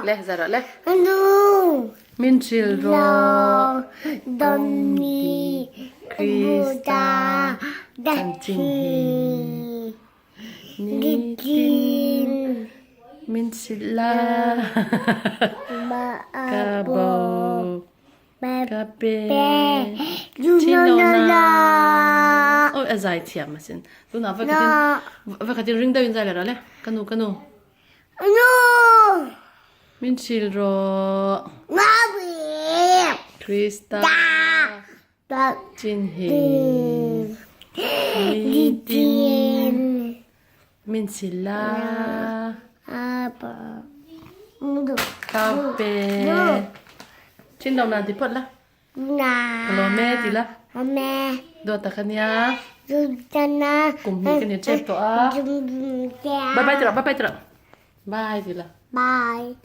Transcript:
Le zai rawh le. Min hril rawh Krista chanchin hi nitin min hrilh la ka bo ka pe thinona oi a zai thiam asin tunah vawikhatin vawikhatin ring deuhin zai leh rawh le ka nu ka nu. Min hril rawh. Krista chin hi nitin min hril la. Ka pe. Chin lo nan ti phawt la. Ka lawm e ti la. Dawt tak ania. Kum hnih ka ni tep tawh a. Bye bye ti rawh, bye bye ti rawh. Bye ti la. Bye.